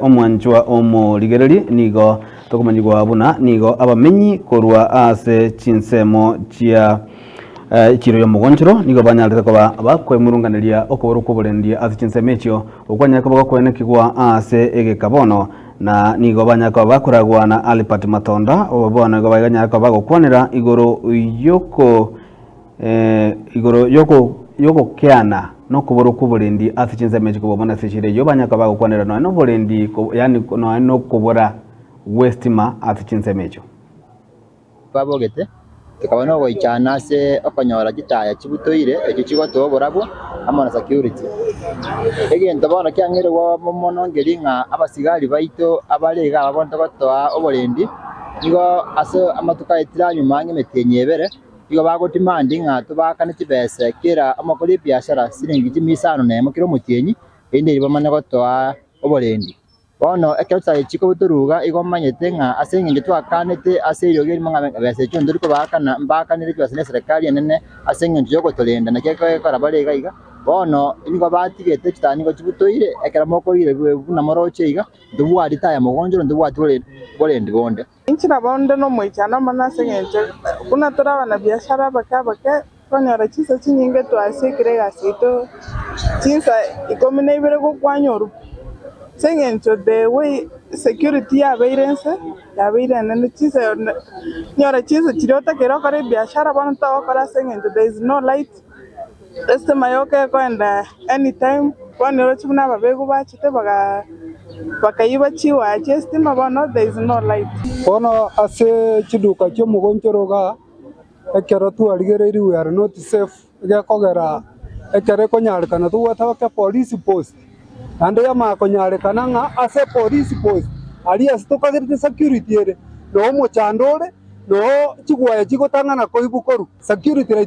Omwanchwa omorigereri nigo tokomanyigwa buna nigo abamenyi korwa ase chinsemo chia echiro y'omogonchoro nigo banyarete koba bakwemurunganeria okoborwa kw'oborendi ase chinsemo echio okwanyare koba gokwenekigwa ase egeka bono na nigo banyare koba bakoragwa na Albert Matonda obo bono nigo banyare koba bagokwanera igoro yoko Igoro y'ogokeana nokoborwa kw'oborendi ase chinsemo echi kobua mono ase echiro eyio, banyare bagokwanera nonya noborendi, yaani nonya nokobora gw'estima ase chinsemo echio. Twabogete, tokaba nogoichana ase okonyora chitaya chibutoire echio chigotoa oborabu amo na security. Egento bono kiang'eire mono nkeri ng'a abasigari baito abare iga aba bono togotoa oborendi, nigo ase amatuko aetire anyuma ang'e emetienyi ebere. Nigo bagotimandi ng'a tobaakane chibesa kera omokori ebiashara siringi chimia isano nemo kera omotienyi, erinde erio bamanye gotoa oborendi. Bono ekero chisaga echi chikobotoruga igo omanyete ng'a ase engencho twakanete ase eriogi erimo ng'a besa echio ntori kobaakana, mbaakanire chibesa ne eserekari enene ase engencho yogotorenda naki ekegekora bare iga iga. Bono nigo batigete chitaya nigo chibutoire ekero mokorigereria buna moroche iga, ntobwati taya mogonchoro ntobwati borendi bonde. Inche nabo onde nomoichano omonene ase engencho buna tore abanabiashara abake abake, twanyora chinsa chinyinge twasiekire egasi yaito chinsa ikomi na ibere gokwanya orupu. Ase engencho the way security yabeire inse, yabeire enene chinsa onyore chinsa chiria otakeire okore ebiashara bono togokora ase engencho there is no light. Esitima yoka ekoenda anytime, bono oroche buna ababegu bachete baga bakaiba chiwaya chi'esitima bono there is no light. Bono ase chiduka chi'omogonchoro igaa, ekero twarigereirie we are not safe, egekogera ekero ekonyarekana tobwate mpaka epolice post, naende yamanya konyarekana ng'a ase epolice post aria ase tokagerete security ere, noo omochando ore, noo chigwaya chigotang'ana koibu korwa, security.